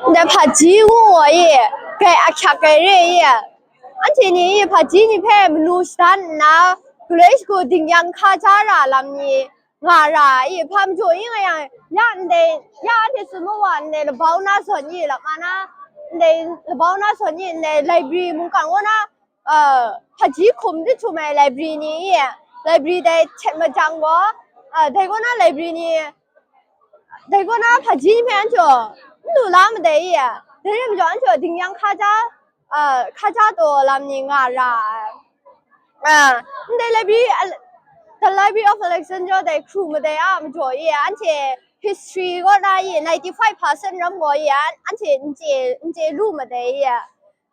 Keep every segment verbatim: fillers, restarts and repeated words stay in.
Ndai hpaji ngu ai, gai ahkyak ai re i, anhte ni i hpaji ni hpe manu shadan nna, galoi shagu dingyang hka ja ra lam ni nga ra i, hpa majaw i nga yang, ya ndai, ya anhte tsun mu wa, ndai labau na zawn i, lama na, ndai labau na zawn i, ndai library mungkan kaw na, uh, hpaji hkum di htum ai library ni i, library dai htet majang gaw, uh, dai kaw na library ni, dai kaw na hpaji ni hpe anhte n lu la madai i, dai rai majaw anhte dingyang hka ja, uh, hka ja taw lam ni nga ra ai. Uh, ndai library, uh, The Library of Alexandria dai hkru madai a majaw i, anhte history kaw na i ninety five percent ram gaw i, an-, anhte n chye, n chye lu madai i.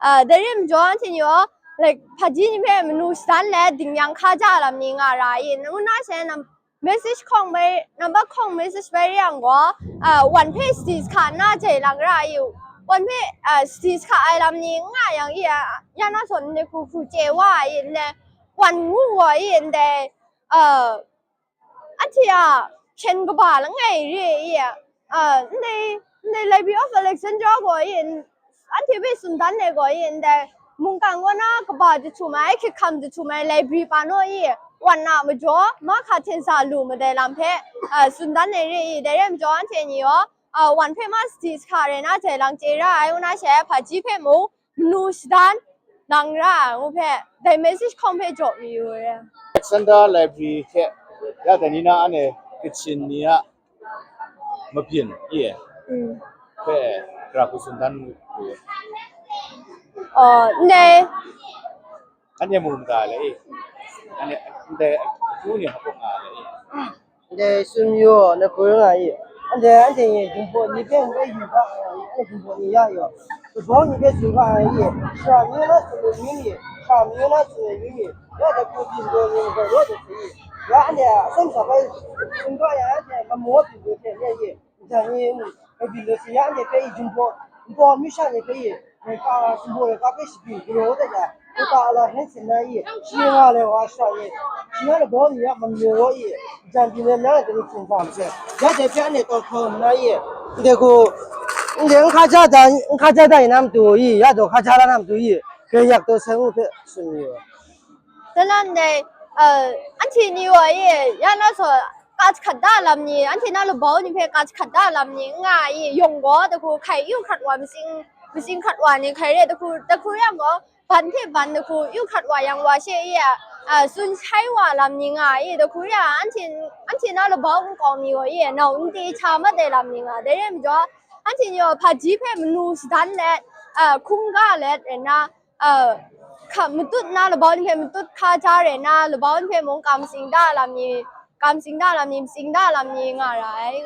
Uh, dai rai majaw anhte ni gaw, like, hpaji ni hpe manu shadan let dingyang hka ja lam ni nga ra i, ngu na she nam-, message hkawng bai, number hkawng message bai re yang gaw, uh, wan hpe sadi sa hka nna jai lang ra i, wan hpe, uh, sadi sa hka ai lam ni n nga yang i, uh, ya na zawn ndai hku hku chye wa ai i, ndai wan ngu wa i, ndai, uh, anhte a hpyen kaba langai re i, uh, ndai, ndai Library of Alexandria gaw i, anhte hpe tsun dan ai gaw i, ndai mungkan kaw na kaba jahtum ai, hkrit hkam jahtum ai library pa naw i, wan na majaw, mahka hten sa lu madai lam hpe, uh, tsun dan ai re i, dai rai majaw anhte ni gaw, uh, wan hpe ma sadi sa hka rai na jai lang chye ra ai, ngu na she hpaji hpe mung, manu shadan lang ra ai ngu hpe, dai message hkawng hpe jaw mayu ai. Alexandra Library hte ya dai ni na anhte Kachin ni a mabyin i e. Mm. Hpe, gara hku tsun dan mu u. Oh, ndai. Anhte mu mada le i. Anhte, ndai, akyu ni hpa nga le i. Ndai tsun mayu, na hku rai nga i. Anhte, anhte ni Jinghpaw ni hpe n yu ga ai, anhte Jinghpaw ni ya yaw. Kabau ni hpe tsun ga ai i. Shara mayu na tsun ai yu ni, shara mayu na tsun ai yu ni, ya dai hku byin taw ni, dai raw dai hku i. Ya anhte a atsawm sa bai tsun ga ya, anhte mamu byin taw hte re i. Jan ni, kabyin taw si ya anhte hpe i Jinghpaw, Jinghpaw masha ni hpe i, laika, Jinghpaw laika hpe shabyin galaw dat ya, laika ala hen sin na i, shi nga lai wa shara ni, shi na labau ni ya mamu raw i, jan byin ai na dai ni hpung ga masai, ya dai hpe anhte taw hkau nna i, ndai gaw, ndai n hka ja da, n hka ja da i na matu i, ya daw hka ja la na matu i, grai yak taw sai ngu hpe tsun mayu. Salan dai, uh, anhte ni wa e, ya na so, ka jahkrat da lam ni, anhte na labau ni hpe ka jahkrat da lam ni, n nga i, yawng gaw, dahku hkai yu hkrat wa, matsing, matsing hkrat wa ni hkai re, dahku, dahku yang gaw, ban hte ban dahku yu hkrat wa yang wa she i, a, tsun shai wa lam ni nga i, dahku ya, anhte, anhte na labau nkau mi wa i, nau n te hta mat ai lam ni nga, dai rai majaw, anhte ni wa hpaji hpe manu shadan let, a, hkungga let, rai nna, uh, hka, matut na labau ni hpe matut hka ja rai na, labau ni hpe mung kamsing da lam ni, kamsing da lam ni, matsing da lam ni nga ra ai.